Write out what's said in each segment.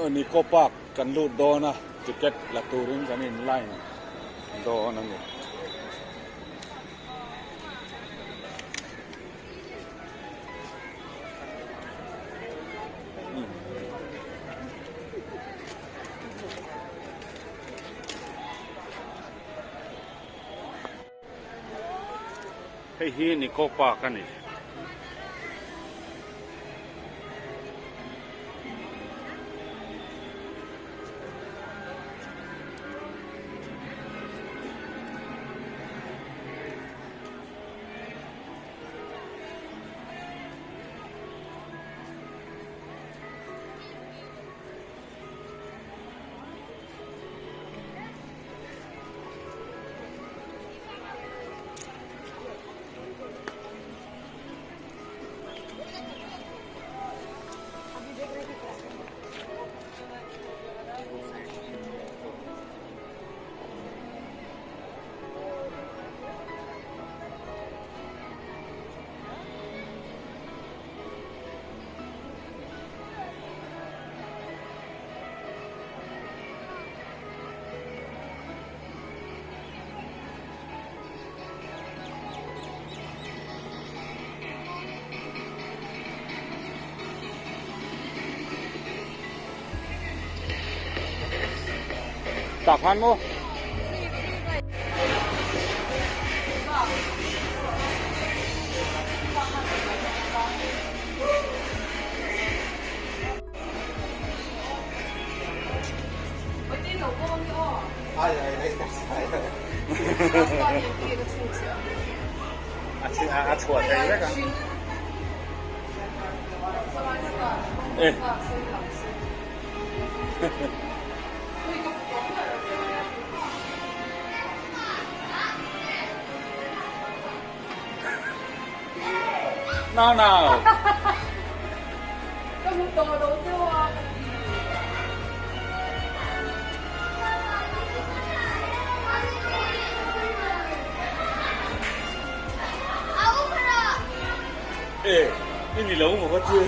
Nico Park kan lut dawn a, ticket la turin kan in line dawn a ni. Hei hi Nico Park a ni. Tah khan maw? A chhuah thei vek ang. Nau nau. Ka hmu tawh lo deuh a ka ti. E, i ni lo maw ka ti.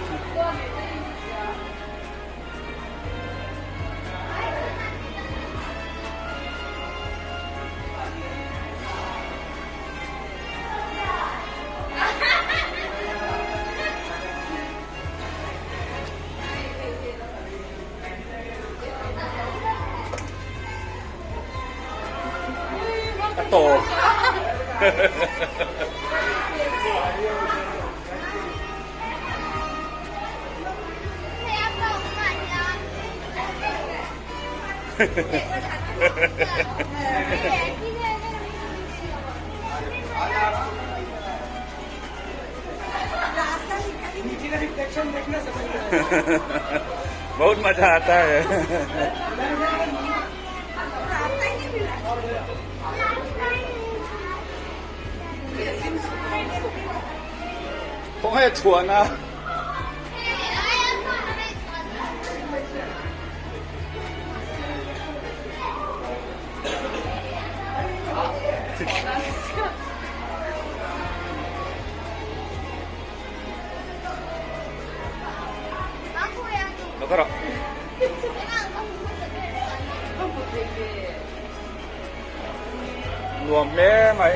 A tawp. बहुत मजा आता है। Khawngaih a chhuan a. Nuam hle mai.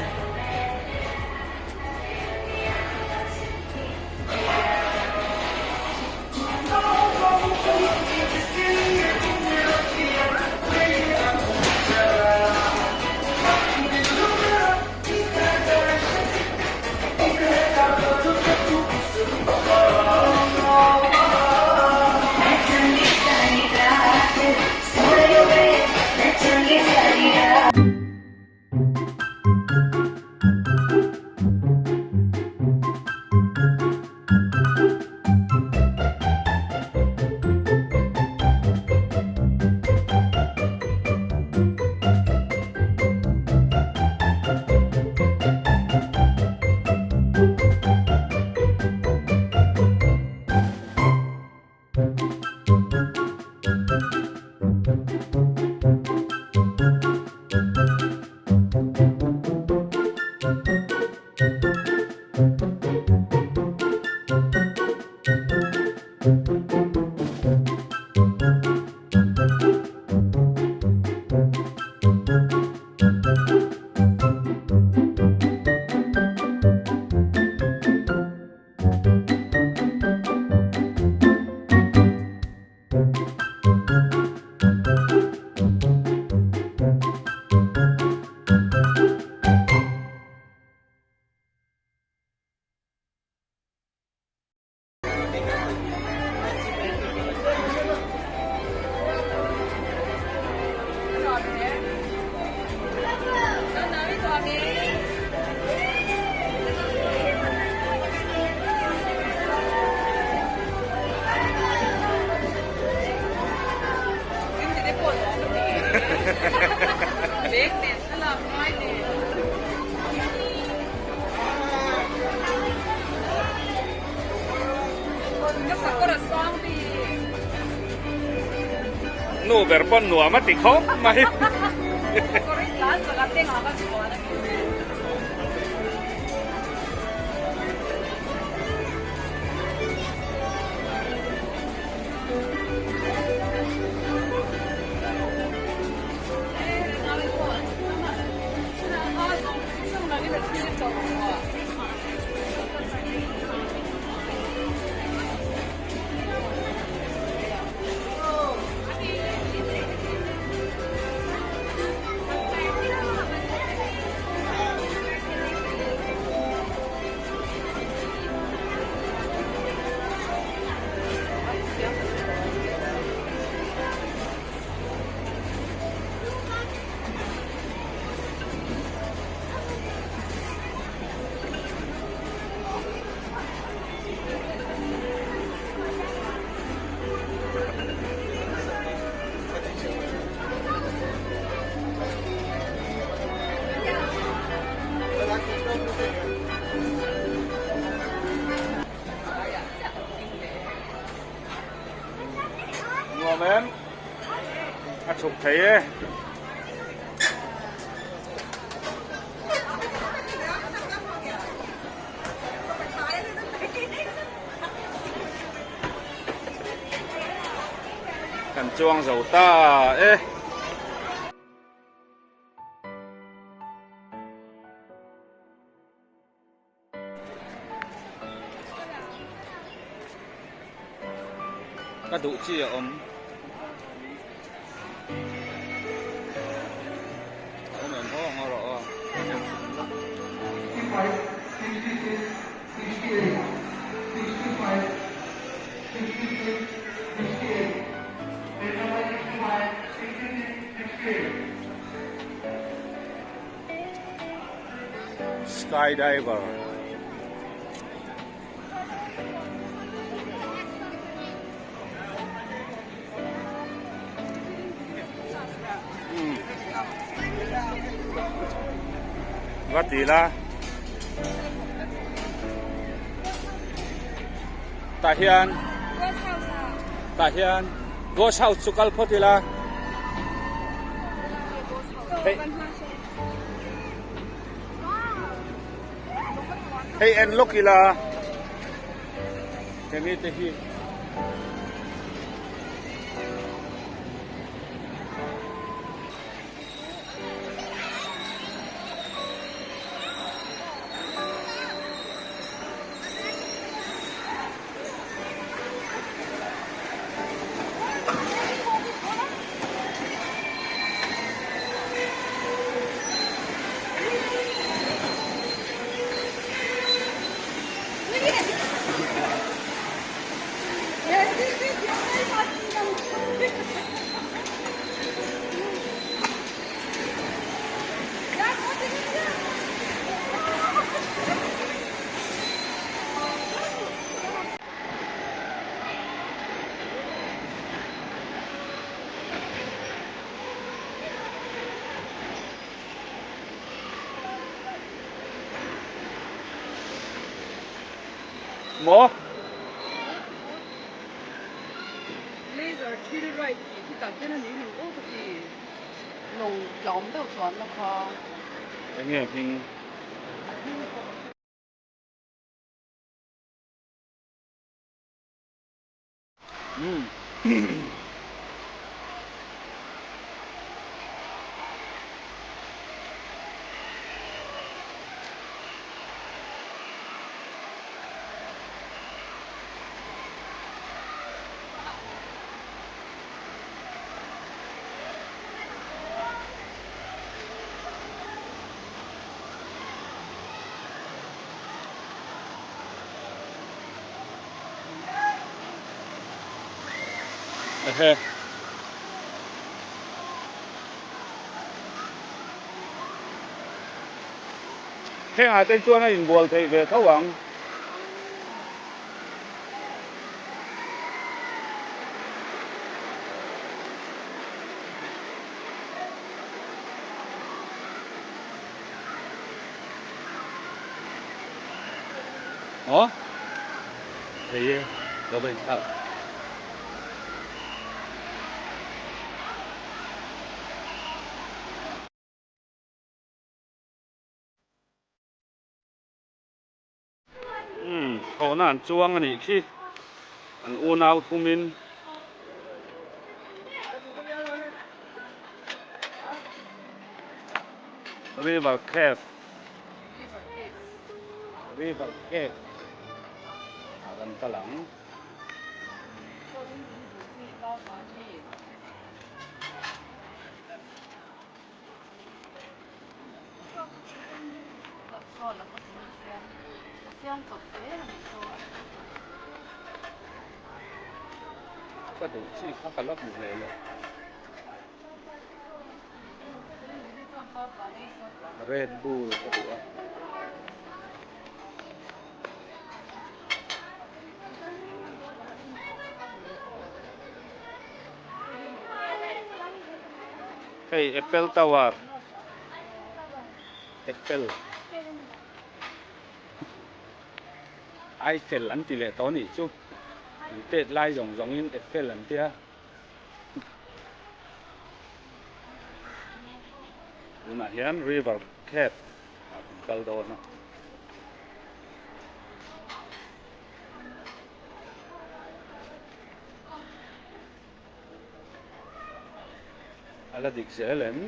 Nu ber pawn nuam a ti khawp mai. Nuam em? A chhuk thei e. Kan chuang zo ta e. Ka duh chi a awm. A awm em aw ngaw rawh aw. Skydiver. Va ti la. Tah hian tah hian ghost house chu kal phawt ila. Hei hei en lawk ila hemi te hi. Maw? Laser thrill ride tih khi tak hian a ni hlum aw ka ti. Lawng tlawm deuh chuan la kha. Enge hming? A hming pawh. Umm. Ehe. Hengah te chuan a inbual theih ve tho ang. Aw thei e lo va inthlak. Umm thlawhna an chuang a nih khi an unau thumin. River Cave River Cave ah kan kal ang. Ka duh chi kha ka la hmu hle lo. Red Bull ka duh a. Hei Eiffel Tower Eiffel Eiffel an ti leh tawh anih chu an tet lai zawng zawng in Eiffel an tia tunah hian River Cave ah kan kal dawn a. A la dik zel em?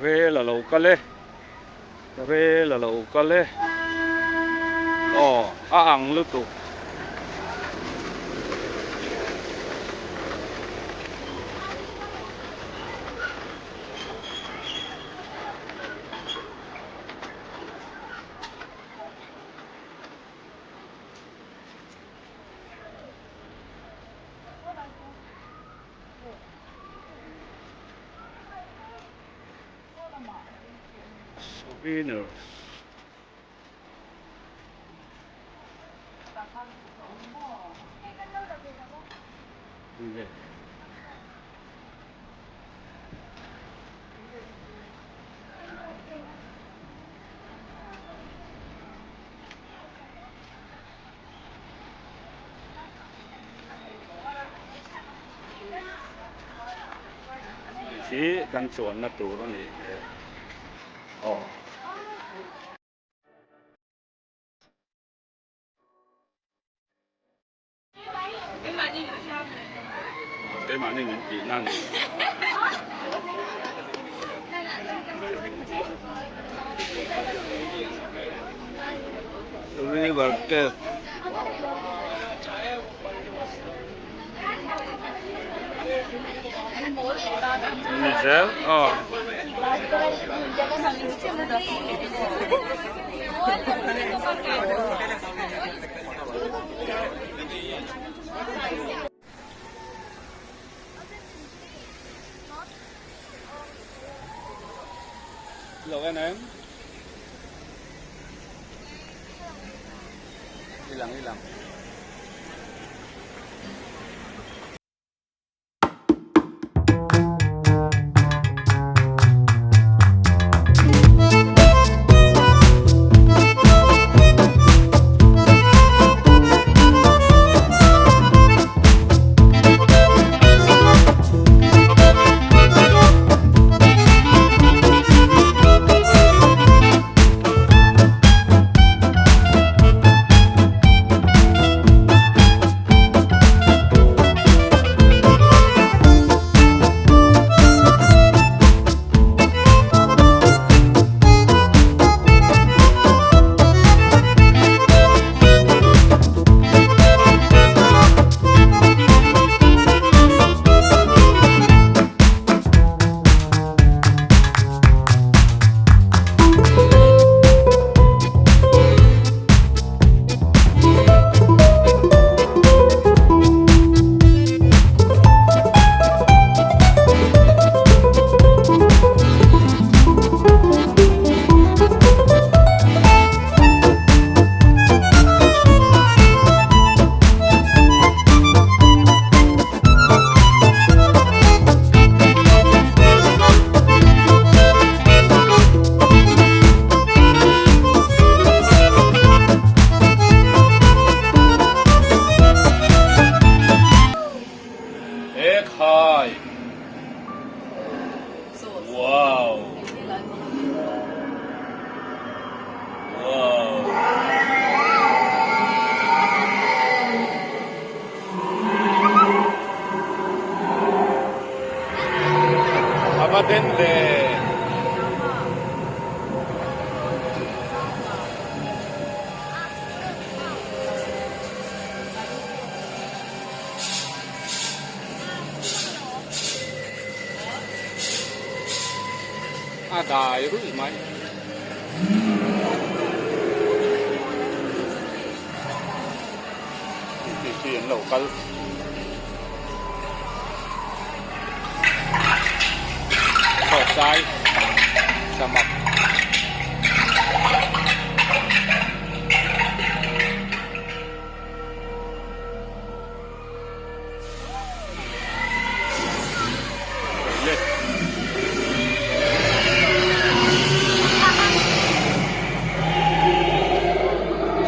Rel a lo kal e rel a lo kal e aw a ang lutuk. Souvenir. Hi kan chuanna tur a ni hmel aw. Keimahni min tih na ni. River Cave. Ni zel aw. Lo en em. Ilang ilang. dai ruih mai. Khi khi an lo kal. Chawhsai samak.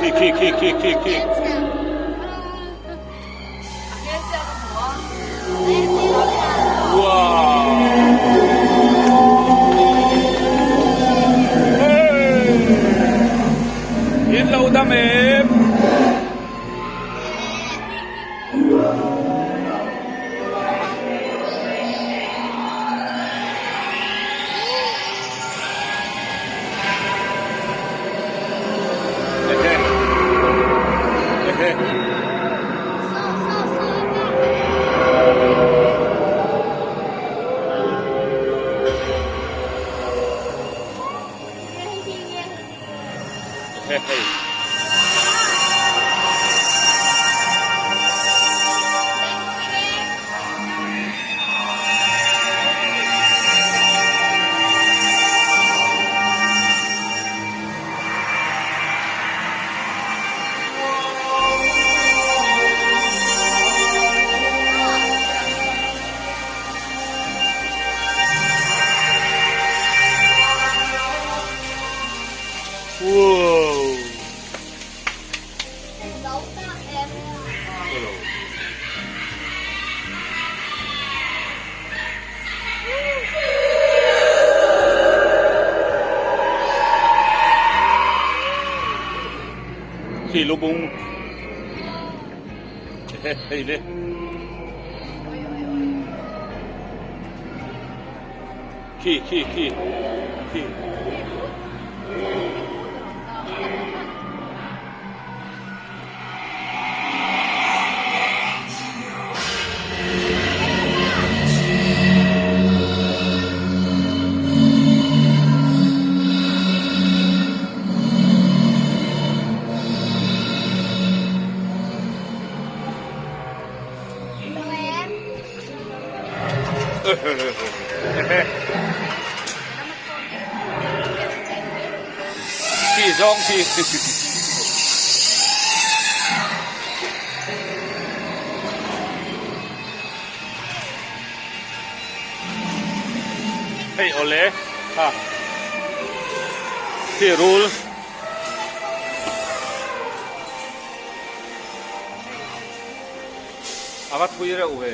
Khi khi khi khi khi khi. In lo dam em? Wow. Khi lubung. Hei le. Khi khi khi khi. Khi zawng khi. Hei awle ha khi rul. A va thui reuh ve.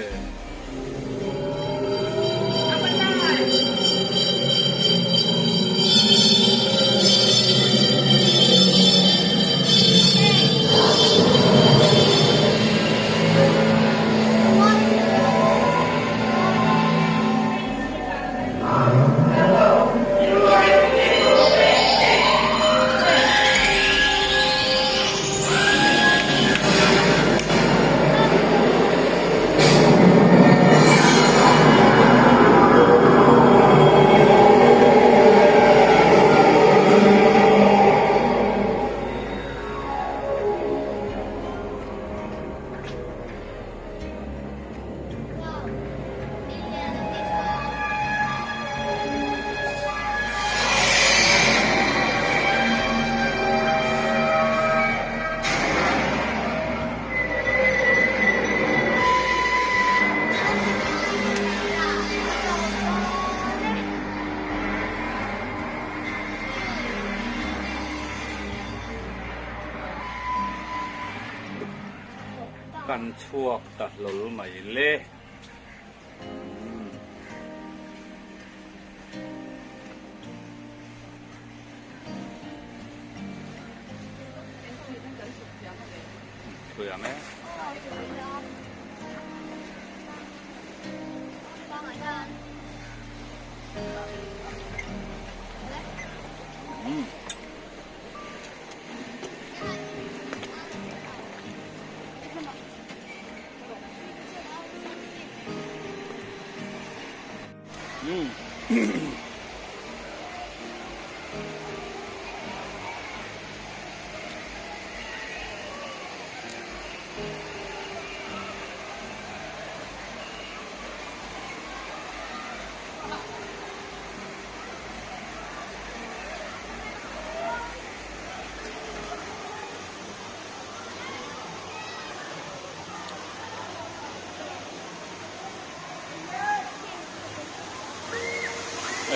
Kan chhuak ta hlawl mai le. Thuiam e.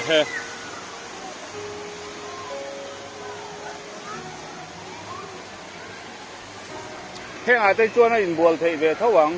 Ehe. Hengah te chuan a inbual theih ve tho ang.